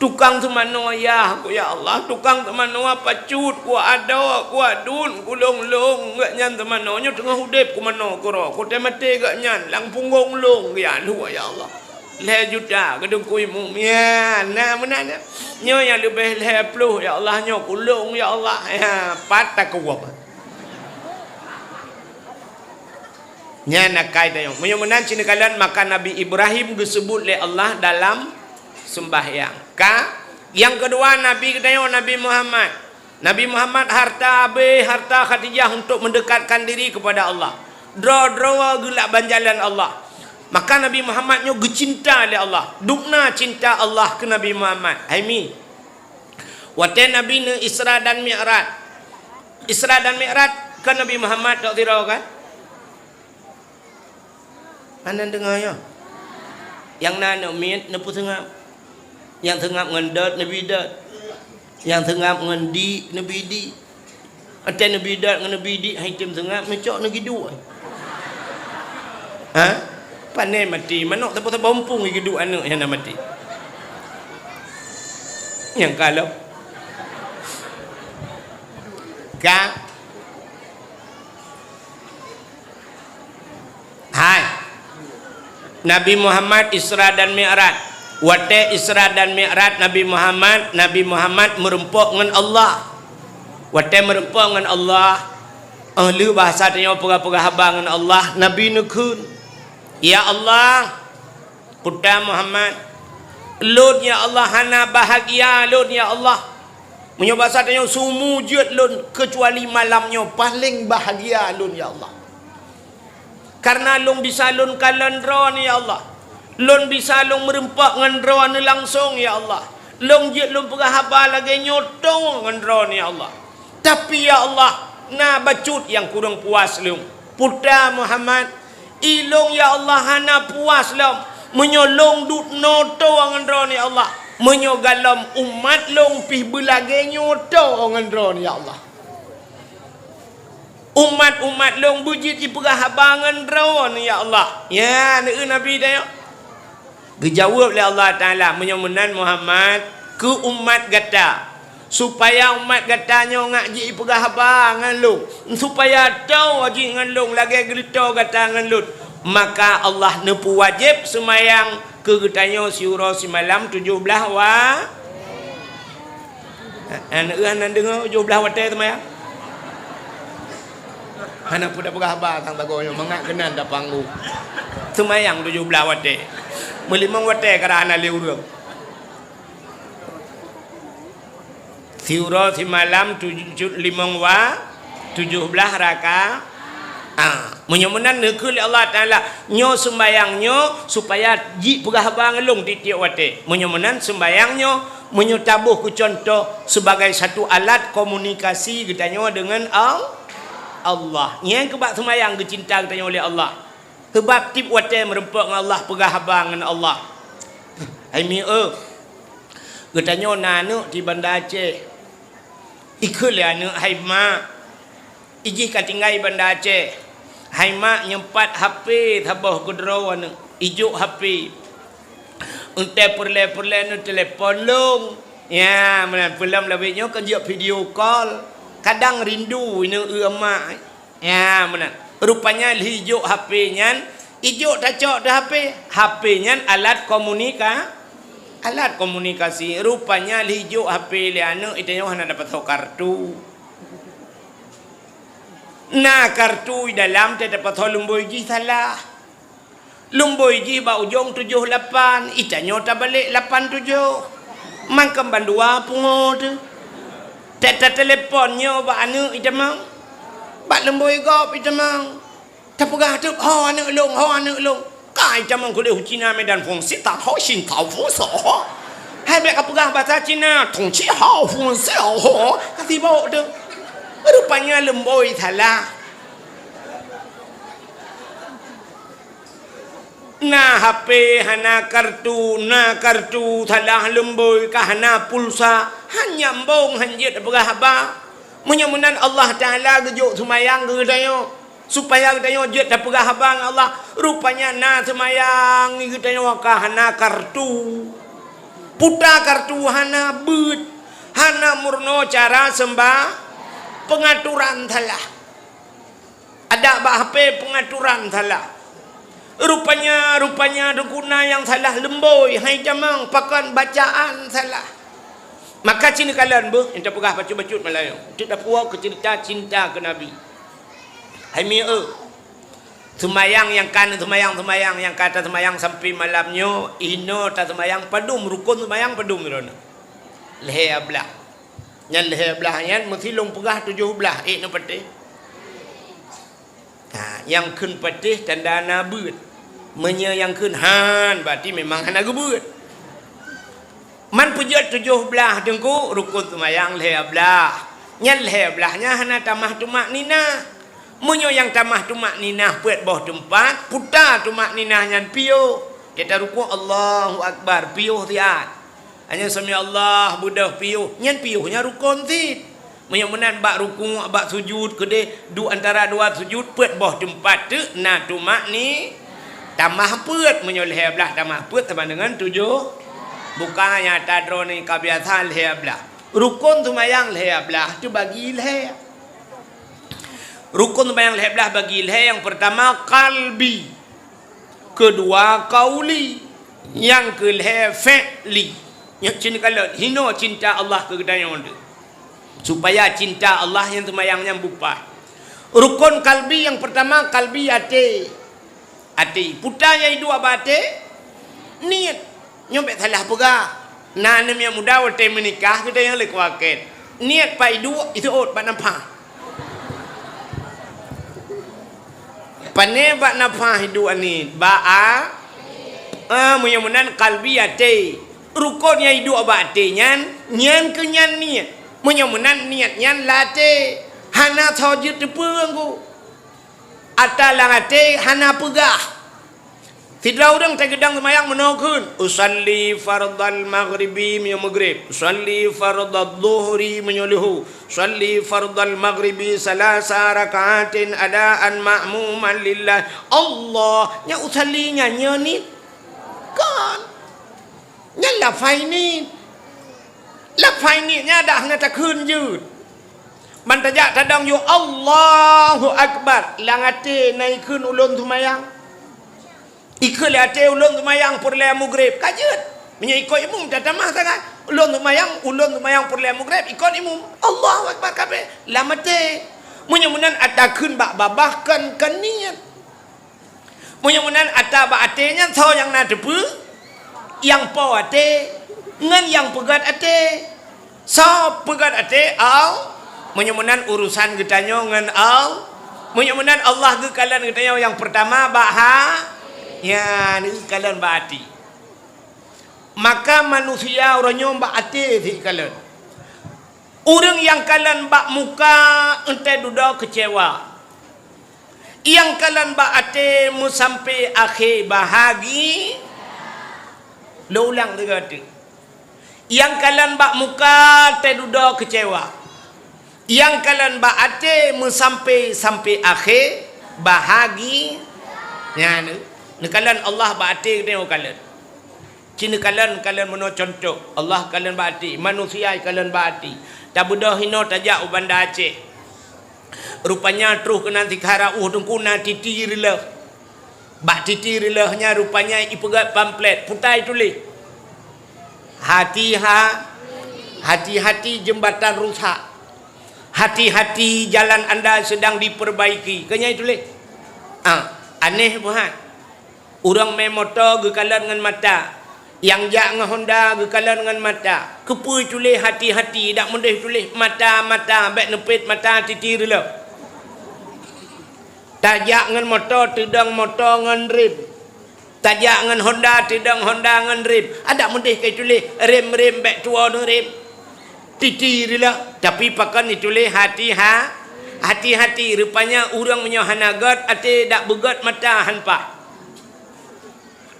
Tukang seumanoe yah ku, ya Allah, tukang seumanoe pacut ku, adoe ku, adun ku, lôn-lôn, geuh nyan seumanoe nyoe teungoh udeb ku manoe keudroe, ku tée maté geuh nyan lam punggong lôn, ya Allah, ya Allah. Lhée juta keu teungku imum, ya, na meunan, ya. Nyoe nyang leubeh lhée ploh, ya Allah, nyoe ku lôn, ya Allah, ya, pat takuwab. Nyan akai tanyoe. Meunyoe meunan cit neukalon, maka Nabi Ibrahim geuseubut lé Allah dalam seumbahyang. Ka, nyang keudua Nabi geutanyoe, Nabi Muhammad. Nabi Muhammad harta abéh, harta Khadijah untuk mendekatkan diri kepada Allah. Droe-droe geulak ban jalan Allah. Maka Nabi Muhammad nyoe geucinta lé Allah. Dubna cinta Allah keu Nabi Muhammad. Hai mi. Watée Nabi neu Isra dan Mi'raj. Isra dan Mi'raj kan Nabi Muhammad tok sidroe kan? Hana deungoe nyoe? Nyang na aneuëk miet neupeuseungab. Nyang seungab ngon dot neubi dot. Nyang seungab ngon di neubi di. Watée neubi dot ngon neubi di, hai tem seungab, neucok neugiduek. Ha? Pane maté, manok saboh-saboh muphom giduek aneuëk nyang na maté. Nyang ka lom. Ka. Hai. Nabi Muhammad Isra dan Mi'raj. Watée Isra dan Mi'raj Nabi Muhammad, Nabi Muhammad meureumpok ngon Allah. Watée meureumpok ngon Allah, óh lheueh bahasa tanyoe peugah-peugah haba ngon Allah, Nabi neukheun, "Ya Allah, Kuta Muhammad, lôn ya Allah hana bahagia lôn ya Allah. Meunyoe basa tanyoe sumu jeuet lôn keucuali malam nyoe paleng bahagia lôn ya Allah. Kareuna lôn bisa lôn kalon droeneuh ya Allah. Lôn bisa lôn meureumpok ngon droeneuh langsong, ya Allah. Lôn jeuet lôn peugah haba lagée nyoe toe ngon droeneuh, ya Allah. Tapi, ya Allah, na bacut nyang kureueng puas lôn. Puta Muhammad, ilôn, ya Allah, hana puas lom meunyoe lôn duek noe toe ngon droeneuh, ya Allah. Meunyoe galom umat lôn pih beulagée nyoe toe ngon droeneuh, ya Allah. Umat-umat lôn beujeuet jipeugah haba ngon droeneuh, ya Allah. Ya, neu Nabi tanyoe. Geujaweueb lé Allah Taala, "Meunyoe meunan Muhammad, keu umat gata, supaya umat gata nyoe ngak jipeugah haba ngon lôn, supaya toe jih ngon lôn lagée geureutoe gata ngon lôn, maka Allah neupeuwajéb seumayang keu geutanyoe siuroe simalam tujoh blaih wa." Aneuk hana deungoe tujoh blaih watée seumayang. Hana peue tapeugah haba sang sagoe nyoe, mangat keunan tapanggu. Seumayang tujoh blaih watée. Meulimong watée kara hana lé ureuëng. Siuroe simalam tujoh, limong wa, tujoh blaih raka. Ah, meunyoe meunan neukheun lé Allah Taala, nyoe seumbayang nyoe supaya jipeugah haba ngon lôn tieb-tieb watée. Meunyoe meunan seumbayang nyoe, meunyoe taboh keu cuntoh sebagai satu alat komunikasi geutanyoe deungon Al-, Allah. Nyang keubak seumbayang geucinta geutanyoe lé Allah. Sebab tieb watée meureumpok ngon Allah, peugah haba ngon Allah. Hai mi eu, geutanyoe na aneuk di Banda Aceh. Ikheun lé aneuk, "Hai mak, ijih ka tinggai Banda Aceh. Hai mak, nyoe pat H P saboh keudroe aneuk, ijok H P. Eunteuk peureulée-peureulée neutelepon lôn." Ya, meunan peulom lawét nyoe kan jok video call. Kadang rindu ineuk eu mak. Ya, meunan. Rupanya lheuh ijok H P nyan, ijok tacok teuh H P. H P nyan alat komunika-, alat komunikasi. Rupanya lheuh ijok H P lé aneuk, itanyoe hana dapat tho kartu. Na kartu i dalam teuh dapat tho lumbôi jih salah. Lumbôi jih bak ujong tujoh lapan, itanyoe tabalek lapan tujoh. Mangkam bandua pungo teuh. Teuh tatelepon nyoe bak aneuk itamong. Bak lumbôi gob itamong. Tapeugah teuk, "Ho aneuk lôn, ho aneuk lôn." Ka itamong keudeh u Cina Medan Fungsi, ta ho shin tau fu so ho. Hai bék kapeugah basa Cina, "Tong ci hao fungsi ho." Ka sibok teuh. Rupanya lumbôi salah. Na H P hana kartu, na kartu salah lumbôi, ka hana pulsa, han nyambong, han jeuet tapeugah haba. Meunyoe meunan Allah Taala geujok seumayang keu geutanyoe, supaya geutanyoe jeuet tapeugah haba ngon Allah. Rupanya na seumayang geutanyoe ka hana kartu. Puta kartu hana beuet, hana meurunoe cara seumba-, peungaturan salah. Adak bak H P peungaturan salah. Rupanya, rupanya teungku na nyang salah lumbôi, hai tamong pakon bacaan salah. Maka ci neukalon beuh, nyang tapeugah bacut-bacut Meulayu. Teuk tapuwoe keu ceurita cinta keu Nabi. Hai mi eu, seumayang nyang ka neuseumayang, seumayang nyang ka taseumayang sampoe malam nyoe, inoe taseumayang padum, rukon seumayang padum droeneuh? Lhée blaih. Nyan lhée blaih nyan meusi lôn peugah tujoh blaih, ék neupatéh? Ha, nyang kheun patéh tanda na beuet. Meunyoe nyang kheun han, berarti memang hana geubeuet. Man peujeuet tujoh blaih teungku, rukon seumayang lhée blaih. Nyan lhée blaih nyan hana tamah tumakninah. Meunyoe nyang tamah tumakninah peuet boh teumpat, puta tumakninah nyan piôh. Teutarukon Allahu Akbar, piôh siat. Hanya sami Allah beudôh piôh, nyan piôh nyan rukon cit. Meunyoe meunan bak rukuk, bak sujud keudeh, duek antara dua sujud, peuet boh teumpat teuk na tumakni-, tamah peuet. Meunyoe lhée blaih tamah peuet sama dengan tujoh. Bukan nyata droeneuh ka biasa lhée blaih. Rukon seumayang lhée blaih teubagi lhée. Rukon seumayang lhée blaih bagi lhée, nyang peurtama kalbi. Keudua kauli, nyang keulhée fi'li. Nyoe cit kalon hinoe cinta Allah keu geutanyoe teuh. Supaya cinta Allah nyang seumayang nyan beupaih. Rukon kalbi nyang peurtama kalbi até. Até. Puta nyang iduek bak até? Niet. Nyoe bék salah peugah. Na aneuk miet muda watée meunikah geutanyoe lé kuakét. Niet pat iduek, iseuôt bak nafah. Pané bak nafah iduek niet? Bak a-, Ah, meunyoe meunan kalbi até. Rukon nyang iduek bak até nyan, nyan keuh nyan niet. Meunyoe meunan niet nyan lam até, hana soe jeuet teupeu ngon. Ata lam até hana peugah. Sidroe ureuëng tageudong seumayang meunoe kheun, "Usalli fardhal maghribi," meunyoe maghrib, "Usalli fardhadh dhuhri," meunyoe leuhô, "Usalli fardhal maghribi salasa rakaatin adaan ma'muman lillah." Allah, nyan usalli nyan nyoe niet. Kon. Nyan lafai niet. Lafai niet nyan dak hana takheun jeuet. Ban tajak tadong yue Allahu Akbar, lam até na ikheun ulôn seumayang. Ikheun lé até ulôn seumayang peureulée maghrib, ka jeuet. Meunyoe ikot imum tatamah sangat. Ulôn seumayang, ulôn seumayang peureulée maghrib, ikot imum. Allahu Akbar kabeh, lam até. Meunyoe meunan ata kheun bak babah kon, kon niet. Meunyoe meunan ata bak até nyan soe nyang na teupeu? Nyang po até ngon nyang peugét até. Soe peugét até? Al-, meunyoe meunan urusan geutanyoe ngon Al-, meunyoe meunan Allah geukalon geutanyoe nyang peurtama bak ha-, nyan geukalon bak até. Maka manusia uroe nyoe bak até sit kalon. Ureuëng nyang kalon bak muka, enteuk dudoe keucewa. Nyang kalon bak até meusampé akhé bahagi-, lôn ulang sigoe teuk. Nyang kalon bak muka, enteuk dudoe keucewa. Nyang kalon bak até meusampé, sampé akhé bahagi-, nyan, neukalon Allah bak até geutanyoe kalon. Ci neukalon, kalon meunoe cuntoh, Allah kalon bak até, manusia kalon bak até. Tabeudôh inoe tajak u Banda Aceh. Rupanya troh keunan sikhala ueh teungku na titi reulôh. Bak titi reulôh nyan rupanya ipeugét pamflet, peue ta ituléh, "Hati-ha-, hati-hati jembatan rusak. Hati-hati jalan anda sedang diperbaiki." Keu nyan ituléh. Ah, aneh buhan. Ureuëng mé moto geukalon ngon mata, nyang jak ngon honda geukalon ngon mata. Keupeue tuléh hati-hati, dak meudeh tuléh mata-mata, bék neupet mata titi reulôh. Tajak ngon moto, teudong moto ngon rem. Tajak ngon honda, teudong honda ngon rem. Adak meudeh ka ituléh rem-rem, bék tuwoe neurem. Titi reulôh, tapi pakon ituléh hati-ha-, hati-hati. Rupanya ureuëng meunyoe hana gét até, dak beugét mata han paih.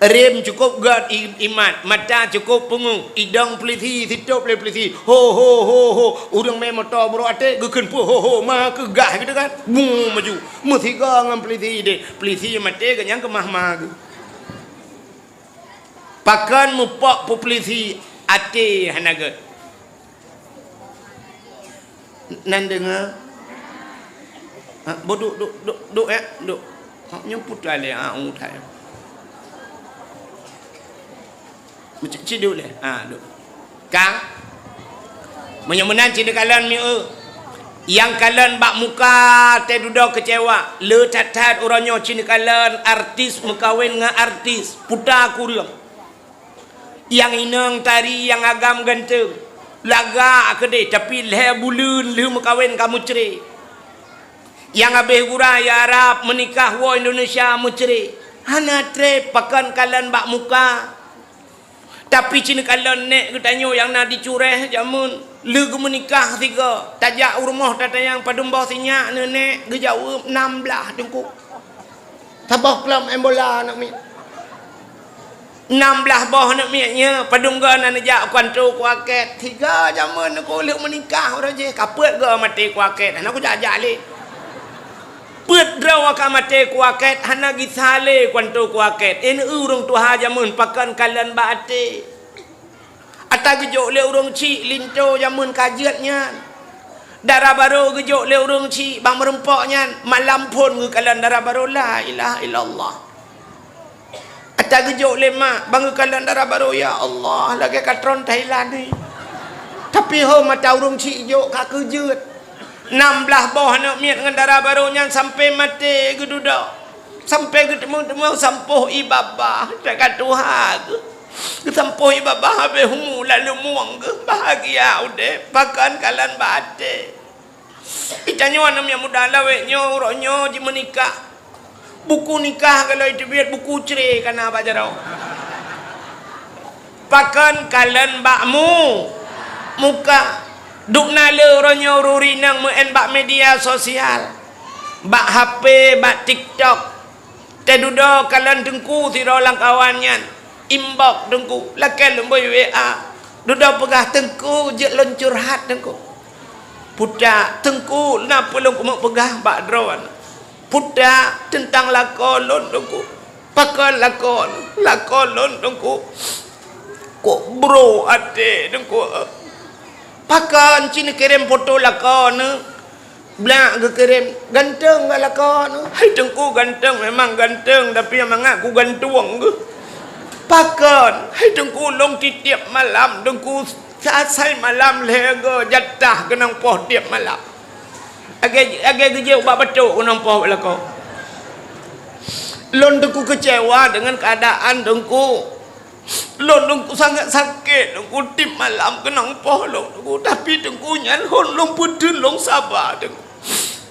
Rem cukôp gét i-, imat, mata cukôp peungeuh, idong peulisi, sitôb lé peulisi. Ho, ho, ho, ho. Ureuëng mé moto brok até geukheun peue ho, ho, ma keuh gah gitu kan. Bung maju. Meusigoe ngon peulisi deh. Peulisi maté geuh nyang keumah ma geuh. Pakon mupok peue peulisi até hana gét. Nan deungoe? Ha, bo duek, duek, duek, duek, ya, duek. Ha, nyoe putra lé, ha, u that. Meucit-cit duek lé. Ha, duek. Kang? Meunyoe meunan ci neukalon mieu. Nyang kalon bak muka teududoe keucewa. Le that-that uroe nyoe ci neukalon artis meukawen ngon artis. Puta kureueng. Nyang inong tari nyang agam ganteng, lagak keudeh, tapi lhée buleuen lheueh meukawen ka meucre. Nyang habéh gura ya Arab meunikah woe Indonesia meucre. Hana treb pakon kalon bak muka. Tapi ci neukalon nék geutanyoe nyang na di Cureh jameun, lheueh geumeunikah sigoe, tajak u rumoh tatanyong padum boh sinyak neuh nék, geujaweueb nam blaih teungku. Saboh klub main bola aneuk miet. Nam blaih boh aneuk miet nyoe, padum goe na neujak u kanto kuakét. Sigoe jameun neuku lheueh meunikah uroe jih, ka peuet goe maté kuakét. Hana kujak-jak lé. Peuet droe ka maté kuakét, hana gisa lé kanto kuakét. Neu ureuëng tuha jameun pakon kalon bak até. Ata geujok lé ureuëng chik linto jameun ka jeuet nyan. Dara barô geujok lé ureuëng chik bak meurumpok nyan, malam phon geukalon dara barô, la ilaha illallah. Ata geujok lé mak bak geukalon dara barô, ya Allah, lagée ka tron Thailand ni. Tapi ho mata ureuëng chik jok ka keujeuet. Nam blaih boh aneuk miet ngon dara barô nyan sampoe maté geududoe. Sampoe geuteumong-teumong sampoh ie babah, teuka tuha geuh. Geusampoh ie babah habéh umu lalu mueng geuh, bahagia udeb, pakon kalon bak até. Itanyoe aneuk miet muda lawét nyoe uroe nyoe jimeunikah. Buku nikah galoi teubiet, buku cre kana bak jaroe. Pakon kalon bak mu-, muka. Duek na le uroe nyoe ureuëng inong meu'en bak media sosial, bak H P, bak TikTok. Teududoe kalon teungku sidroe lam kawan nyan, inbox teungku, lakée lôn bui W A. Dudoe peugah, "Teungku, jeuet lôn curhat teungku." Putak, "Teungku, na peue lôn keumeung peugah bak droeneuh?" Putak, "Teuntang lakoe lôn teungku." "Pakon lakoe neuh?" "Lakoe lôn teungku, kok bro até teungku." "Pakon?" "Ci neukirém foto lakoe neuh." Blak geukirém, "Ganteng gak lakoe neuh?" "Hai teungku, ganteng memang ganteng, tapi nyang mangat kugantung geuh." "Pakon?" "Hai teungku, lôn tiep-tiep malam teungku, asai malam lhée go jatah keunong poh tiep malam. Lagée, lagée geujok bak batok keunong poh bak lakoe." "Lôn teungku keucewa deungon keuadaan teungku. Lôn teungku sangat sakét teungku, tiep malam keunong poh lôn teungku. Tapi teungku nyan hon lôn peuteun lôn saba teungku.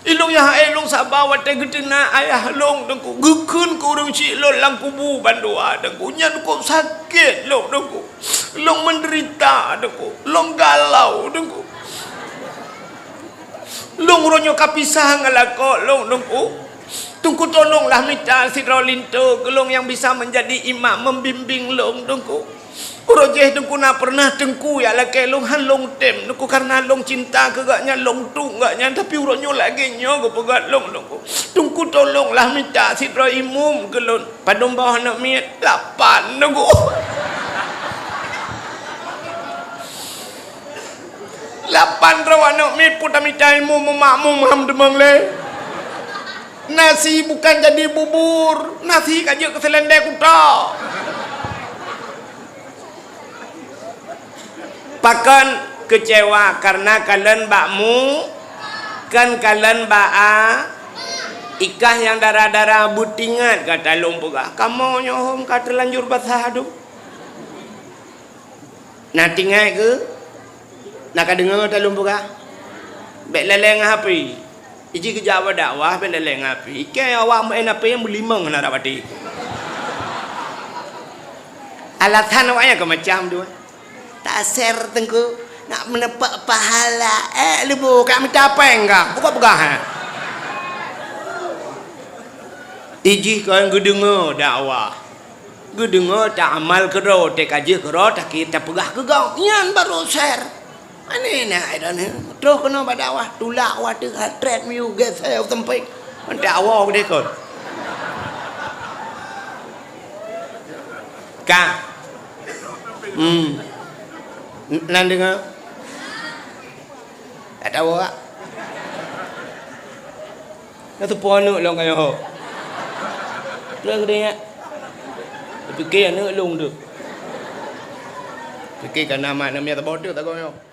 Ilôn nyang hai lôn saba watée geuteunak ayah lôn teungku, geukheun keu ureuëng chik lôn lam kubu bandua teungku. Nyan kok sakét lôn teungku. Lôn meudeurita teungku. Lôn galau teungku. Lôn uroe nyoe ka pisah ngon lakoe lôn teungku. Teungku tolonglah mita sidroe linto keu lôn nyang bisa meunjadi imam meubimbéng lôn teungku. Uroe jéh teungku na peureunah teungku jak lakée lôn, han lôn tem teungku, kareuna lôn cinta keu gobnyan, lôn tueng gobnyan, tapi uroe nyoe lagée nyoe geupeugah lôn teungku. Teungku tolonglah mita sidroe imum keu lôn. Padum boh aneuk miet? Lapan teungku. Lapan droe aneuk miet pun tamita imum, meumakmum ham teumeung lé. Nasi bukan jadi bubur, nasi ka jeuet keu seulendé kuta. Pakon keucewa? Kareuna kalon bak mu-, kan kalon bak a-, ikah nyang dara-dara beutingat gata lôn peugah. Kamoe nyoe hom ka teulanjur basah dum. Na tingai keu? Na ka deungoe ta lôn peugah? Bék lalée ngon H P. Iji geujak bak dakwah bék lalée ngon H P. Ikée awak meu'en H P nyang meulimong hana rab até. Alasan awak nyan ka macam tu. Taser teungku, nak meuneupok pahala. Eh, leubeh ka mita péng ka. Buka peugah, eh. Ijih kon geudeungoe dakwah. Geudeungoe, ta amal keudroe, teuka jeuet keudroe, takir tapeugah keu gob. Nyan barô ser. Aneh na ai droeneuh. Troh keunoe bak dakwah, tulak watée ka trét miyueb geusée u seumpéng. Mantap awak geude kon. Ka. Hmm. Nan deungoe? Tak tahu awak. Ka teupeue aneuk lôn ka nyoe. Terus geude nyan. Pike aneuk lôn tu. Pike ka na mak na miet saboh teuk tagoe nyoe.